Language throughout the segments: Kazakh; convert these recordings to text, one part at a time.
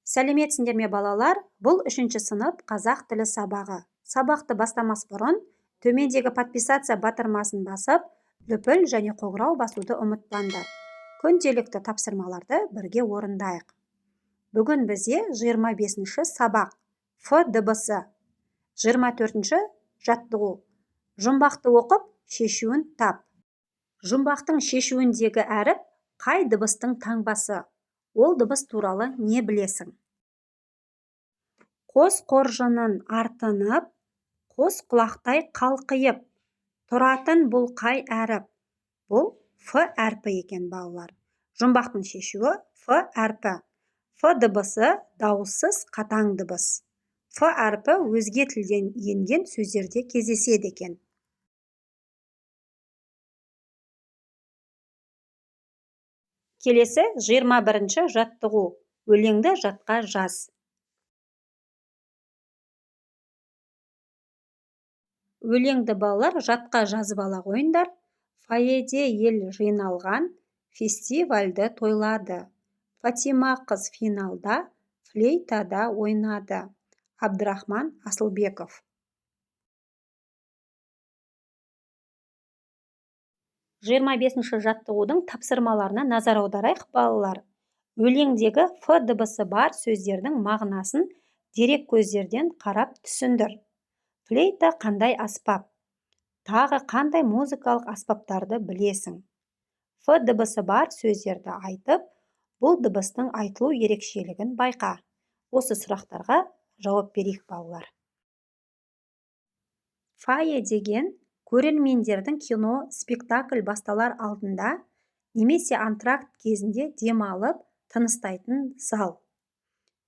Сәлеметсіңдер ме, балалар? Бұл үшінші сынып қазақ тілі сабағы. Сабақты бастамас бұрын төмендегі подписаться батырмасын басып, лүпіл және қоңырау басуды ұмытпаңдар. Күнделікті тапсырмаларды бірге орындайық. Бүгін бізде 25-ші сабақ, Ф дыбысы. 24-ші жаттығу. Жұмбақты оқып, шешуін тап. Жұмбақтың шешуіндегі әріп қай дыбыстың таңбасы? Ол дыбыс туралы не білесің? Қос қоржынын артынып, қос құлақтай қалқиып тұратын бұл қай әріп? Бұл Ф әрпі екен, балалар. Жұмбақтың шешуі Ф әрпі. Ф дыбысы дауыссыз қатаң дыбыс. Ф әрпі өзге тілден енген сөздерде кездеседі екен. Келесі 21-ші жаттығу. Өлеңді жатқа жаз. Өлеңді, балалар, жатқа жазып ала қойыңдар. Фойеде ел жиналған, фестивальді тойлады. Фатима қыз финалда флейтада ойнады. Абдрахман Асылбеков. 25-ші жаттығудың тапсырмаларына назар аударайық, балалар. Өлеңдегі Ф дыбысы бар сөздердің мағынасын дерек көздерден қарап түсіндір. Флейта қандай аспап? Тағы қандай музыкалық аспаптарды білесің? Ф дыбысы бар сөздерді айтып, бұл дыбыстың айтылу ерекшелігін байқа. Осы сұрақтарға жауап берейік, балалар. Фойе деген көрермендердің кино, спектакль басталар алдында немесе антракт кезінде демалып, тыныстайтын зал.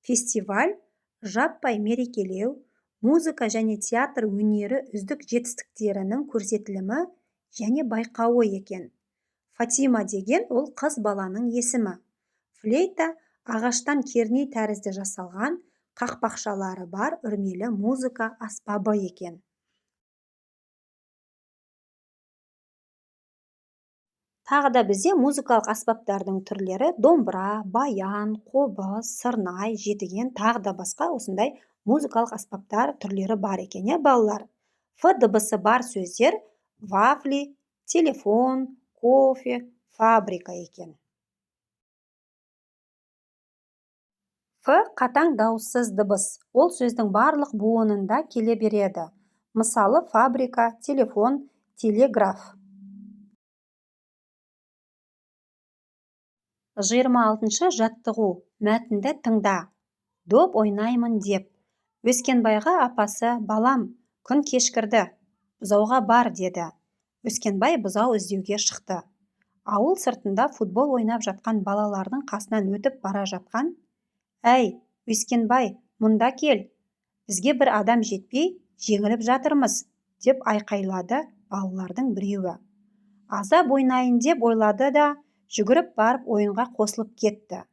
Фестиваль жаппай мерекелеу, музыка және театр өнері үздік жетістіктерінің көрсетілімі және байқауы екен. Фатима деген ол қыз баланың есімі. Флейта ағаштан керней тәрізді жасалған, қақпақшалары бар үрмелі музыка аспабы екен. Тағы да бізде музыкалық аспаптардың түрлері домбыра, баян, қобыз, сырнай, жетіген, тағы да басқа осындай музыкалық аспаптар түрлері бар екен, иә, балалар? Ф дыбысы бар сөздер вафли, телефон, кофе, фабрика екен. Ф қатаң дауыссыз дыбыс. Ол сөздің барлық буынында келе береді. Мысалы, фабрика, телефон, телеграф. 26-шы жаттығу. Мәтінді тыңда. Доп ойнаймын деп. Өскенбайға апасы, балам, күн кешкірді, бұзауға бар деді. Өскенбай бұзау іздеуге шықты. Ауыл сыртында футбол ойнап жатқан балалардың қасынан өтіп бара жатқан, әй, Өскенбай, мұнда кел, бізге бір адам жетпей, жеңіліп жатырмыз, деп айқайлады балалардың біреуі. Азап ойнайын деп ойлады да, жүгіріп барып ойынға қосылып кетті.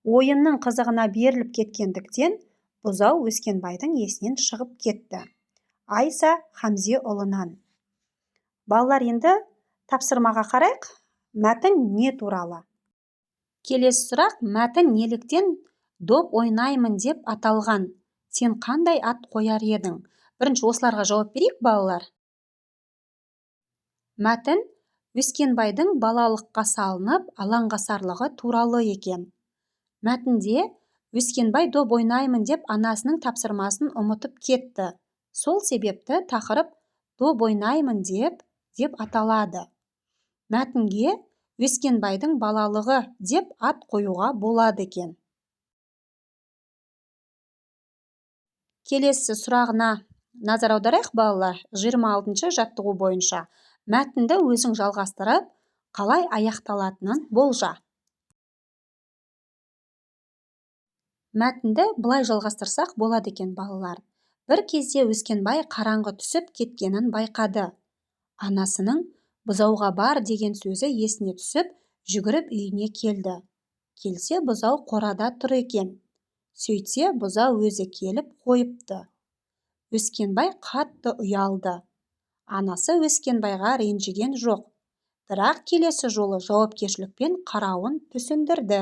Ойынның қызығына беріліп кеткендіктен бұзау Өскенбайдың есінен шығып кетті. Айса Хамзеұлынан. Балалар, енді тапсырмаға қарайық. Мәтін не туралы? Келесі сұрақ, мәтін неліктен доп ойнаймын деп аталған? Сен қандай ат қояр едің? Бірінші осыларға жауап берейік, балалар. Мәтін Өскенбайдың балалыққа салынып алаңғасарлығы туралы екен. Мәтінде Өскенбай доп ойнаймын деп анасының тапсырмасын ұмытып кетті. Сол себепті тақырып доп ойнаймын деп аталады. Мәтінге Өскенбайдың балалығы деп ат қоюға болады екен. Келесі сұрағына назар аударайық, балалар. 26-шы жаттығу бойынша мәтінді өзің жалғастырып, қалай аяқталатынын болжа. Мәтінді былай жалғастырсақ болады екен, балалар. Бір кезде Өскенбай қараңғы түсіп кеткенін байқады. Анасының бұзауға бар деген сөзі есіне түсіп, жүгіріп үйіне келді. Келсе, бұзау қорада тұр екен. Сөйтсе, бұзау өзі келіп қойыпты. Өскенбай қатты ұялды. Анасы Өскенбайға ренжіген жоқ, бірақ келесі жолы жауапкершілікпен қарауын түсіндірді.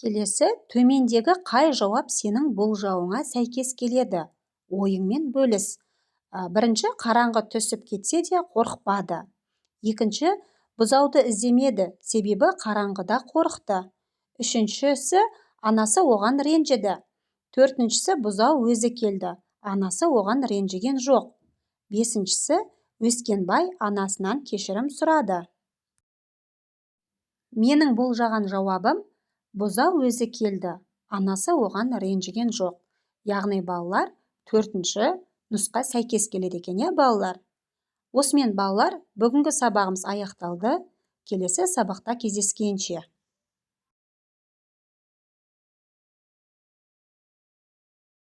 Келесі: төмендегі қай жауап сенің болжауыңа сәйкес келеді? Ойыңмен бөліс. Бірінші, қараңғы түсіп кетсе де, қорықпады. Екінші, бұзауды іздемеді, себебі қараңғыда қорықты. Үшіншісі, анасы оған ренжіді. Төртіншісі, бұзау өзі келді, анасы оған ренжіген жоқ. Бесіншісі, Өскенбай анасынан кешірім сұрады. Менің болжаған жауабым: бұзау өзі келді, анасы оған ренжіген жоқ. Яғни, балалар, төртінші нұсқа сәйкес келеді екен, иә, балалар? Осымен, балалар, бүгінгі сабағымыз аяқталды. Келесі сабақта кездескенше!